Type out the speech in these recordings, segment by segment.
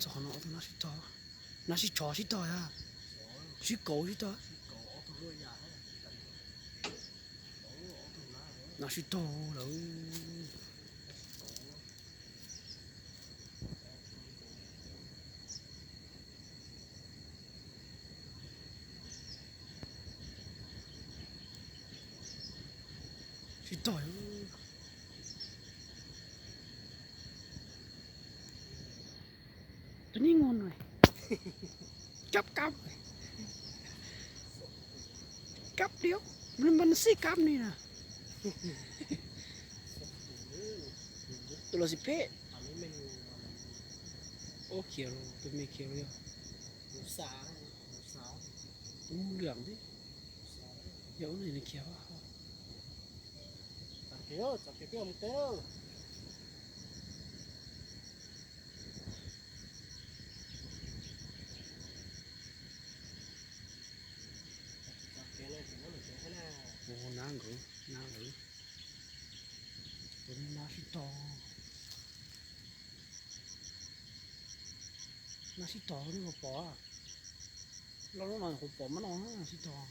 Tog no ob tug nab sib tog, nab sib tshov sib tog, sib kauv sib tog. Nab sib tog lawm. Sib tog. Tus nib ngo no, kab kab, kab diab, mas xij kab ni na. Tus los xij phem. Ub, khiav los, tus me khiav los yog. Ub, lwam thiab. Yog ub no nws khiav. Ua nab nkawd, nab nkawd. Tus nab sib tog. Nab sib tog nej puas pom? Loj loj no kuv pom mab no sib tog.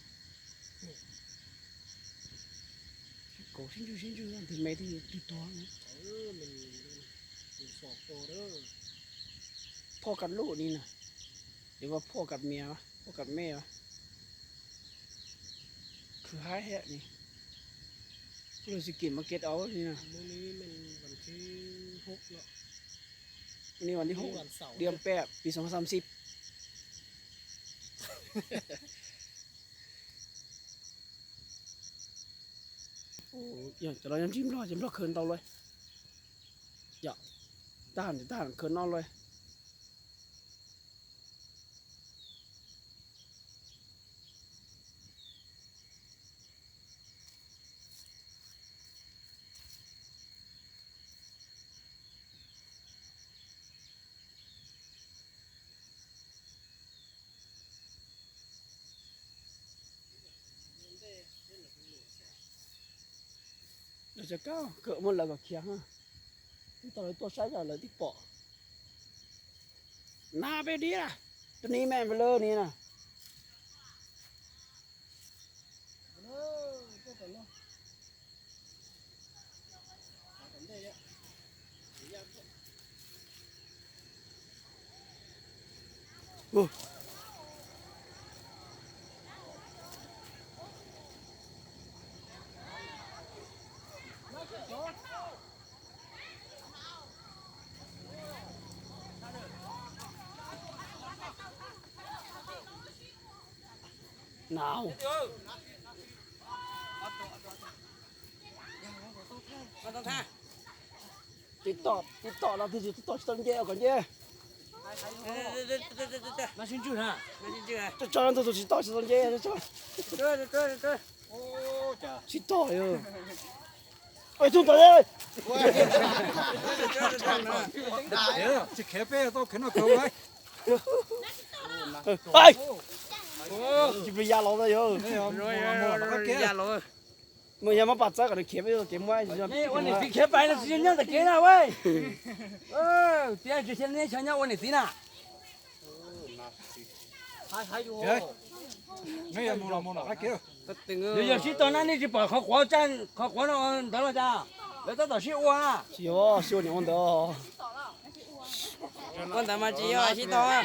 Sib kauv sib ntswj sib ntswj, tus me twb tuag. Phoj kas luj ni na, yuav phoj kas mias, phoj kas me. Khwv haib thiab ni. Kuv lug xim kim mas kev au li na. Ni vas thib hub, đi peb pis xov xăm xib. Cov no yog ntsib nplog ces nplog khaws ntau lawm. Yog, tag tag khaws no lawm. Cov kab kawm muab lawv kom khiav, twb tau lawv tuaj saib lawv twb pom. Nab peb dib, tus ni me lawm ni na. Nau. Tib tom, tib tom no twg tsis tom tsis tau nce kom nce. Tso tso no tus tsis tom tsis tau nce, tso tso. Tsis tom yog. Oj, txog tom. Tsis khiav peb tau khiav no kawg. Tsis plis ya los yog. Mus yog muab pas txawb kom nws khiav peb tau kev muab. Ua niam txiv khiav pais no tsis nyob ntawm kev na ua. Tias tsis xyov neb xyov nyob ua niam txiv na. Yog yog sib tog na nej tsis pom qhov quav, qhov quav no ntawd los cas? Lawv tab tom sib ua na. Tsis yog, sib ua niam ua ntawd. Ua ntawd mas tsis yog sib tog.